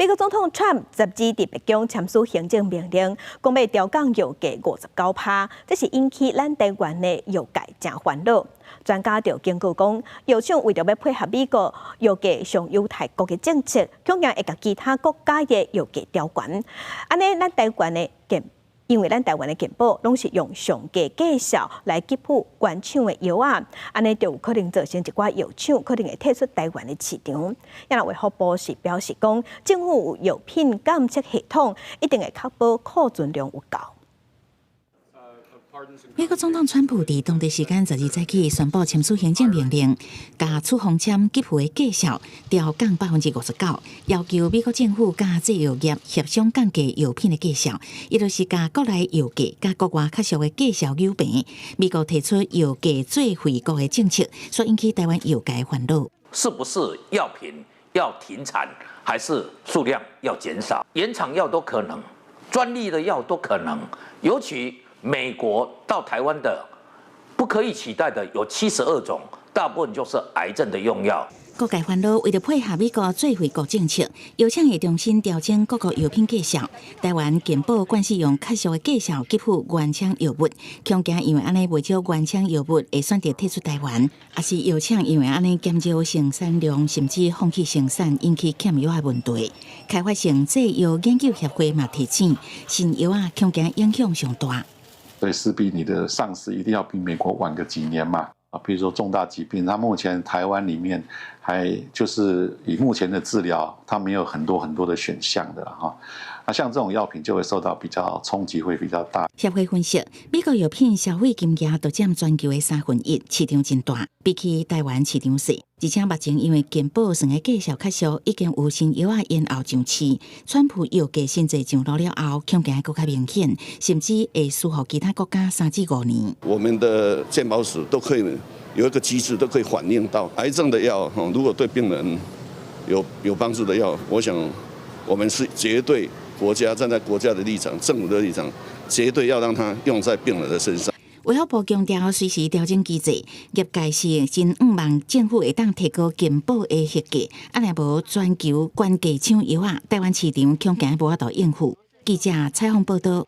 美國總統川普12佇白宮簽署行政命令，講欲調降藥價59趴，這是引起咱台灣的藥界誠煩惱。專家就警告講，藥廠為著欲配合美國藥價上優待國的政策，恐驚會共其他國家的藥價調懸。按呢，咱台灣的健，因為咱台灣的健保攏是用上低價數來給付原廠的藥仔，按呢就有可能造成一寡藥廠可能會退出台灣的市場。啊衛福部是表示講，政府有藥品監測系統，一定會確保庫存量有夠。美國總統川普佇當地時間12早起宣布簽署行政命令，共處方簽給付的價數調降59%，要求美國政府佮製藥業協商降低藥品的價數，伊就是共國內藥價佮國外較俗的價數扭平。美國提出藥價最惠國的政策，所引起台灣藥界煩惱。是不是藥品要停產，還是數量要減少？原廠藥都可能，專利的藥都可能，尤其美國到台灣的不可以取代的有72種，大部分就是癌症的用藥。各界煩惱，為著配合美國最惠國政策，藥廠會重新調整各國藥品價數。台灣健保慣勢用較俗的價數給付原廠藥物，恐驚因為按呢袂少原廠藥物會選擇退出台灣，抑是藥廠因為按呢減少生產量，甚至放棄生產，引起欠藥的問題。開發性製藥研究協會嘛提醒，新藥仔恐驚影響上大。所以勢必你的上市一定要比美國晚個幾年嘛。啊，比如說重大疾病，它目前台灣裡面還就是以目前的治療，它沒有很多很多的選項的哈。那像這種藥品就會受到比較衝擊，會比較大。協會分析，美國藥品消費金額都佔全球的1/3，市場真大，比起台灣市場細。而且目前因為健保算的價數較俗，已經有新藥仔延後上市。川普藥價新制上路了後，恐驚閣較明顯，甚至會輸予其他國家3至5年。我們的健保署都可以有一個機制，都可以反映到癌症的藥，如果對病人有幫助的藥，我想我們是絕對國家站在國家的立場、政府的立場，絕對要讓它用在病人的身上。衛福部強調，隨時調整機制，業界是真向望政府會當提高健保的核價，啊若無全球懸價搶藥仔，台灣市場恐驚無法度應付。記者採訪報道。